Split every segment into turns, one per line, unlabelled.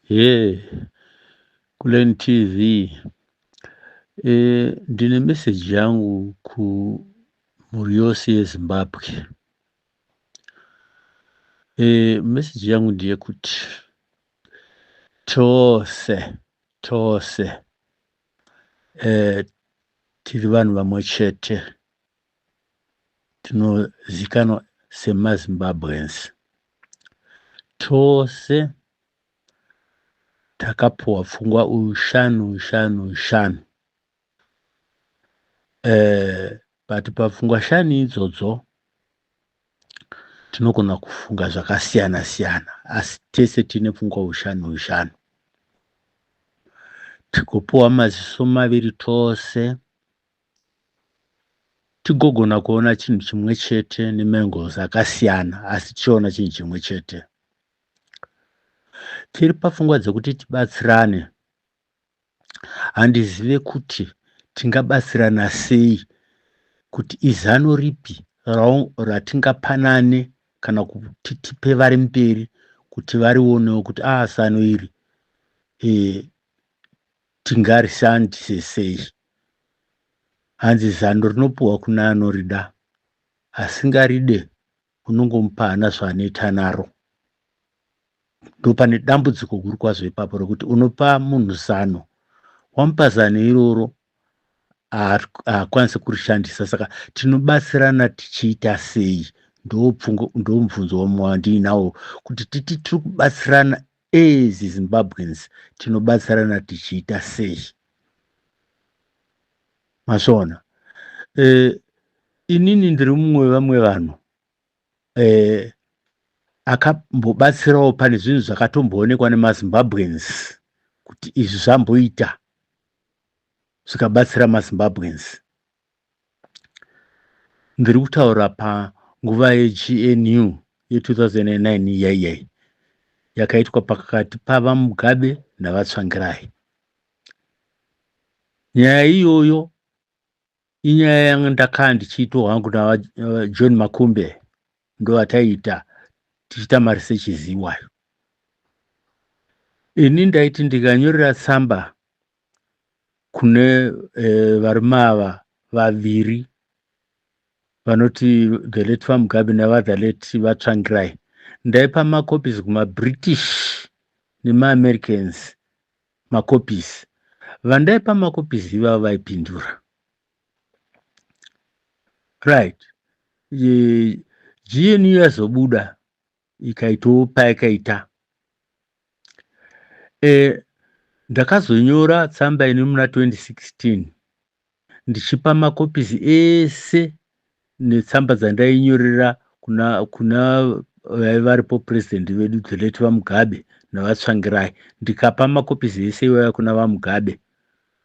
Hey, Kulen TV. Ndine message yangu kumhuri yose yeZimbabwe. Message yangu ndeyekuti tose tose tiri vanhu vamwe chete tinozikanwa semaZimbabweans. Tose takapuwa pfungwa ushanu shanu shanu. But papfungwa shanu idzodzo tinogona kufunga zvakasiyana siyana, asi tese tine pfungwa ushanu ushanu. Tigopuwa maziso maviri tose, tigogona kuona chinhu chimwe chete nemaangles akasiyana, asi tichiona chinhu chimwe chete. Tiri pafungwa dzekuti tibatsirane. Handizive kuti tingabatsirana sei, kuti izano ripi ratingapanane kana kuti tipe vari mberi kuti varionewo kuti a zano iri tingarishandise sei. Hanzi zano rinopiwa kuna anorida, asingaride unongomupa, haana zvaanoita naro. Ndopane dambudziko guru kwazvo ipapo rokuti unopa munhu zano, wamupa zano iroro, haakwanisi kurishandisa. Saka tinobatsirana tichiita sei? Ndomubvunzo wandinawo, kuti titi tiri kubatsirana as Zimbabweans, tinobatsirana tichiita sei? Mazviona? Inini ndiri mumwe wevamwe vanhu akambobatsirawo pane zvinhu zvakatomboonekwa nemaZimbabweans kuti izvi zvamboita zvikabatsira maZimbabweans. Ndiri kutaura panguva yeGNU ye2009 iyaiyai yakaitwa pakati pavaMugabe navaTsvangirai. Nyaya iyoyo inyaya yanga ndakaa ndichiitwa hangu naJohn Makumbe, ndovataiita tichiita maresearches iwayo. Ini ndaiti ndikanyorera tsamba kune varume ava vaviri vanoti the late vaMugabe navathe late vaTsvangirai, ndaipa macopies kumaBritish nemaAmericans. Macopies vandaipa, macopies ivavo vaipindura. Right, GNU yazobuda ikaitawo payakaita. Ndakazonyora tsamba ini muna 2016 ndichipa macopies ese netsamba dzandainyorera kuna vaiva varipo president vedu, the late vaMugabe navaTsvangirai. Ndikapa macopies ese iwaya kuna vaMugabe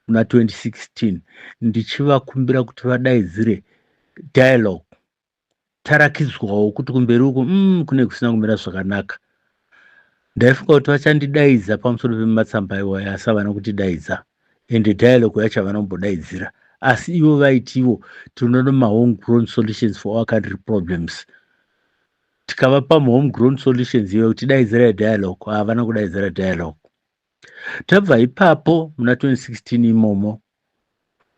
muna 2016 ndichivakumbira kuti vadaidzire dialogue, tarakidzwawo kuti kumberi uku kune kusina kumira zvakanaka. Ndaifunga kuti vachandidaidza pamusoro pematsamba iwayo, asi havana kutidaidza, ende dialogue yacho havana kumbodaidzira. Asi ivo vaitivo tinoda mahome grown solutions for our country problems. Tikavapa mahome grown solutions ivo kuti daidzirai dialogue, havana kudaidzira dialogue. Tabva ipapo muna 2016 imomo,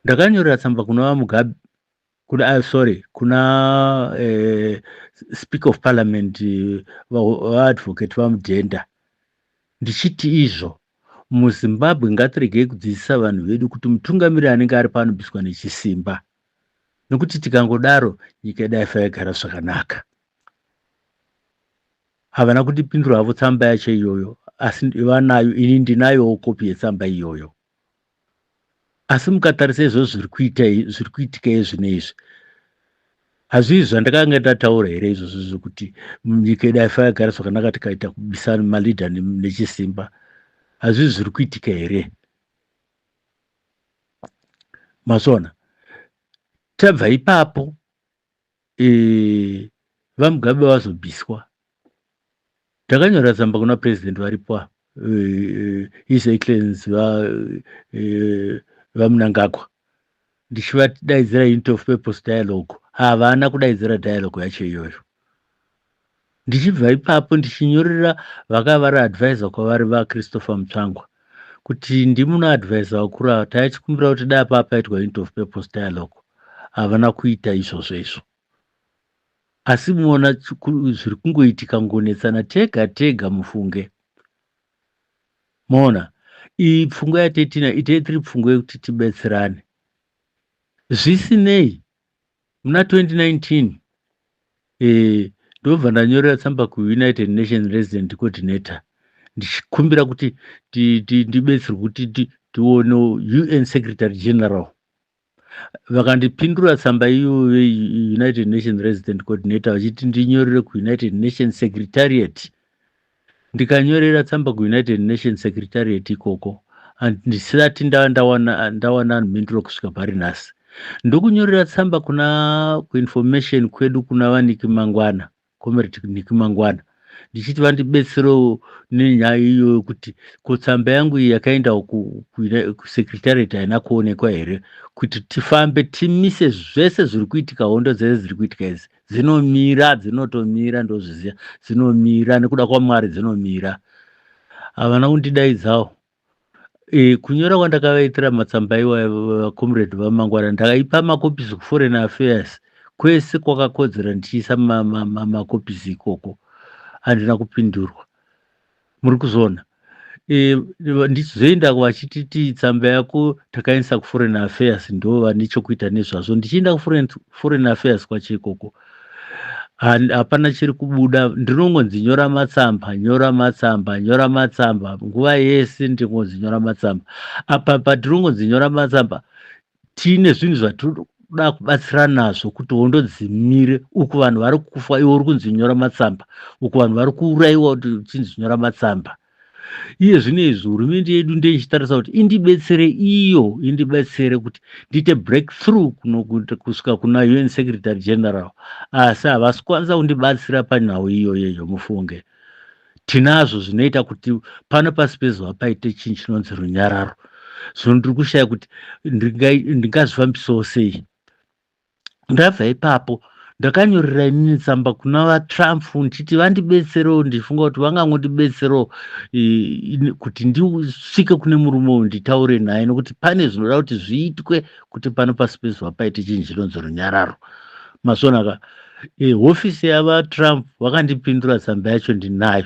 ndakanyorera tsamba kuna vaMugabe, kuna sorry, kuna Speaker of Parliament, vaAdvocate vaMudhenda, ndichiti izvo muZimbabwe ngatiregei kudzidzisa vanhu vedu kuti mutungamiri anenge ari paanobviswa nechisimba, nekuti tikangodaro nyika yedu haifa yagara zvakanaka. Havana kutipindura havo tsamba yacho iyoyo, asi vanayo, ini ndinayowo kopi yetsamba iyoyo. Asi mukatarisa izvozvo zviri kuita, zviri kuitika izvino izvi, hazvii zvandakanga ndataura here izvozvo zvekuti nyika yedu haifa yagara zvakanaka tikaita kubisa maleader nechisimba? Hazvii zviri kuitika here? Mazona? Tabva ipapo, vaMugabe vazobviswa, ndakanyora tsamba kuna president varipo, His Excellence vaMnangagwa, ndichivadaidzira unity of purpose dialogue. Havana kudaidzira dialogue yacho iyoyo. Ndichibva ipapo ndichinyorera vakava vari advisor kwavari, vaChristopher Mutsvangwa, kuti ndimunoadvisa vakuru ava, taichikumbira kuti dai apa paitwa unity of purpose dialogue. Havana kuita izvozvo izvo, asi muona zviri kungoitika, ngonetsana tega tega. Mufunge, maona, iyi pfungwa yatetina itei tiri pfungwa yekuti tibetserane. Zvisinei, muna 2019 ndobva ndanyorera tsamba kuUnited Nations Resident Coordinator, ndichikumbira kuti ndibetserwe kuti tione UN Secretary General. Vakandipindura tsamba iyoyo, United Nations Resident Coordinator, vachiti ndinyorere kuUnited Nations Secretariat. Ndikanyorera tsamba kuUnited Nations Secretariat ikoko, ndisati ndawana mhinduro kusvika pari nhasi. Ndokunyorera tsamba kuna kuinformation kwedu, kuna vaNick Mangwana, Comrade Nick Mangwana, ndichiti vandibetserewo nenyaya iyoyo, kuti ko tsamba yangu iyi yakaenda kusecretariat haina kuonekwa here, kuti tifambe timise zvese zviri kuitika. Hondo dzese dziri kuitika idzi dzinomira, dzinotomira, ndozviziva, dzinomira nekuda kwaMwari, dzinomira. Havana kundidaidzawo. Kunyora kwandakavaitira matsamba iwayo, vacomrade vaMangwana, ndakaipa makopisi kuForeign Affairs, kwese kwakakodzera, ndichiisa makopisi ikoko. Handina kupindurwa. Muri kuzona, ndichizoenda vachititi tsamba yako takaendesa kuForeign Affairs, ndo vane chokuita nezvazvo. Ndichienda kuForeign Affairs kwacho ikoko, hapana chiri kubuda. Ndinongonzi nyora matsamba, nyora matsamba, nyora matsamba. Nguva yese ndingonzi nyora matsamba. Apa patinongonzi nyora matsamba, tiine zvinhu zvatinoda kubatsira nazvo kuti hondo dzimire. Uku vanhu vari kufa, iwe uri kunzi nyora matsamba. Uku vanhu vari kuurayiwa, kuti uchinzi nyora matsamba. Iye zvino izvi hurumende yedu ndeichitarisa kuti indibetsere, iyo indibetsere kuti ndiite breakthrough kusvika kuna UN Secretary General, asi havasi kukwanisa kundibatsira panhau iyoyeyo. Mufunge, tinazvo zvinoita kuti pano pasi pezuva paite chinhu chinonzi runyararo. Zvino ndiri kushaya kuti ndingazvifambisawo sei. Ndabva ipapo, ndakanyorera inini tsamba kuna vaTrump, ndichiti vandibetserewo. Ndichifunga kuti vangangondibetserewo kuti ndisvike kune murume uyu, nditaure naye, nokuti pane zvinoda kuti zviitwe kuti pano pasi pezuva paite chinhu chinonzi runyararo. Mazvonaka, hofisi yavaTrump vakandipindura, tsamba yacho ndinayo.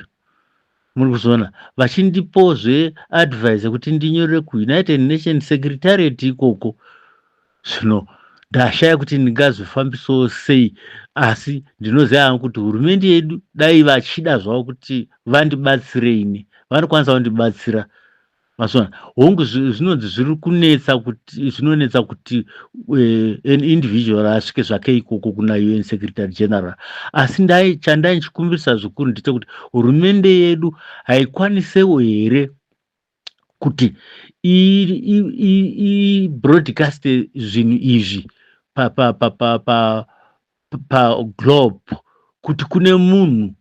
Muri kuzviona, vachindipozve advice yekuti ndinyorere kuUnited Nations Secretariat ikoko. Zvino ndashaya kuti ndingazvifambisawo sei, asi ndinoziva hangu kuti hurumende yedu, dai vachida zvavo kuti vandibatsire ini, vanokwanisa kundibatsira. Mazvona, hongu, zvinonzi zviri kunetsa, kuti zvinonetsa kuti an individual asvike zvake ikoko kuna UN Secretary General, asi ndai chandai ndichikumbirisa zvikuru ndechekuti hurumende yedu haikwanisewo here kuti ibroadcaste zvinhu izvi paglobe, kuti kune munhu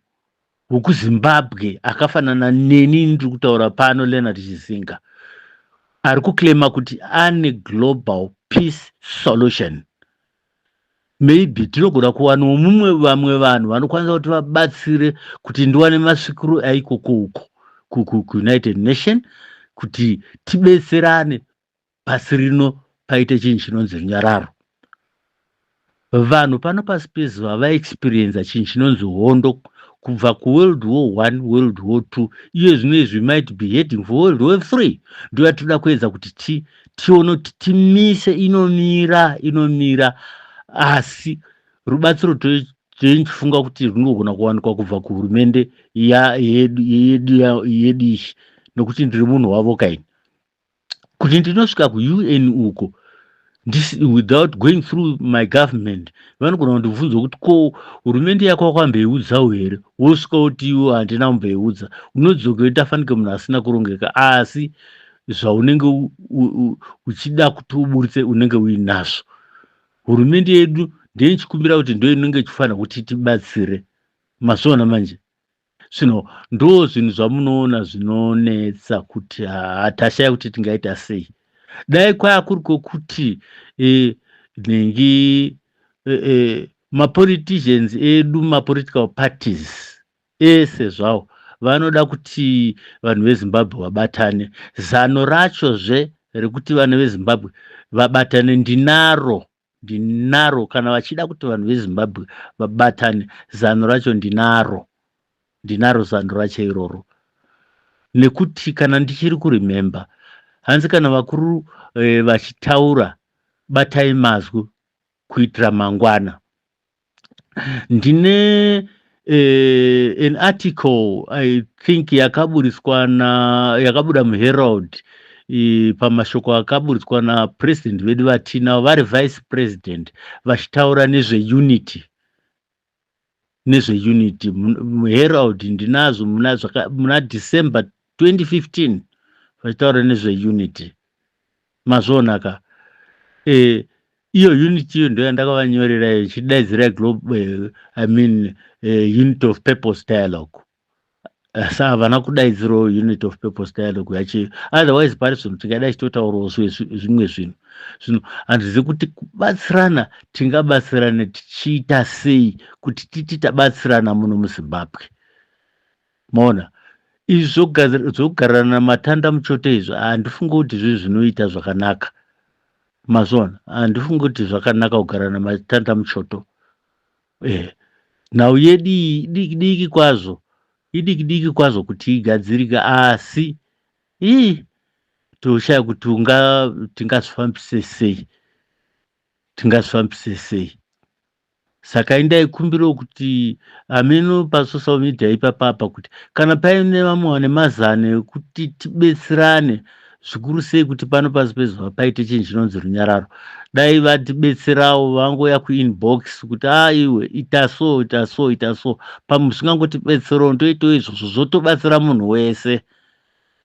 wekuZimbabwe akafanana neni ndiri kutaura pano, Leonard Chizinga, ari kuclaima kuti ane global peace solution. Maybe tinogona kuwanawo mumwe, vamwe vanhu vanokwanisa kuti vabatsire kuti ndiwane masvikiro aikoko uko kuUnited Nation, kuti tibetserane pasi rino paite chinhu chinonzi runyararo. Vanhu pano pasi pezuva vaexperienza chinhu chinonzi hondo kubva kuWorld War One, World War Two. Iye zvino izvi might be heading for World War Three. Ndo yatinoda kuedza kuti tione kuti timise. Inomira, inomira, asi rubatsiro teichifunga kuti runogona kuwanikwa kubva kuhurumende yedu iyi, nokuti ndiri munhu wavo kaini. Kuti ndinosvika kuUN uko without going through my government, vanogona kundibvunza kuti ko hurumende yako wakamboiudzawo here? Wosvika kuti iwo handina kumboiudza, unodzoka itafanike munhu asina kurongeka. Asi zvaunenge uchida kuti uburitse, unenge uinazvo. Hurumende yedu ndeichikumbira kuti ndo inenge ichifanira kuti tibatsire. Mazviona manje? Zvino ndo zvinhu zvamunoona zvinonetsa, kuti hatashaya kuti tingaita sei. Dai kwaya kuri kwekuti nhingi mapoliticians edu, mapolitical parties. Ese zvawo vanoda kuti vanhu veZimbabwe vabatane. Zano rachozve rekuti vanhu veZimbabwe vabatane ndinaro, ndinaro. Kana vachida kuti vanhu veZimbabwe vabatane, zano racho ndinaro, ndinaro zano racho iroro. Nekuti kana ndichiri kuremember, hanzi kana vakuru vachitaura, batai mazwi kuitira mangwana. Ndine an article, I think yakaburitswa na yakabuda muHerald, pamashoko akaburitswa napresident vedu vatinavo vari vice president, vachitaura nezveunity, nezveunity. MuHerald ndinazvo muna December 2015, vachitaura nezveunity. Mazviona ka? Iyo unity iyo ndo yandakavanyorera ichidaidzira global, I mean, unity of purpose dialogue. Asi havana kudaidzirawo unity of purpose dialogue yacho. Otherwise pari zvino tingadai chitotaurawo zvimwe zvinhu. Zvino handizivi kuti kubatsirana tingabatsirane tichiita sei kuti titi tabatsirana muno muZimbabwe. Maona, izvi zvokugarana matanda muchoto izvi, handifungi kuti zvinhu zvinoita zvakanaka. Mazviona, handifungi kuti zvakanaka kugarana matanda muchoto. Nhau yedu iyi idiki diki kwazvo, idiki diki kwazvo kuti igadzirike, asi ii toshaya kuti unga tingazvifambise sei, tingazvifambise sei. Saka indaikumbirawo kuti hameno pasocial media ipapapa, kuti kana paine vamwe vane mazano ekuti tibetserane, zvikuru sei kuti pano pasi pezuva paite chinhu chinonzi runyararo, dai vatibetserawo, vangouya kuinbox kuti, "Aiwe, ita so, ita so, ita so." Pamwe zvingangotibetserawo, ndoitawo izvozvo, zvotobatsira munhu wese.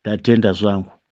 Ndatenda zvangu.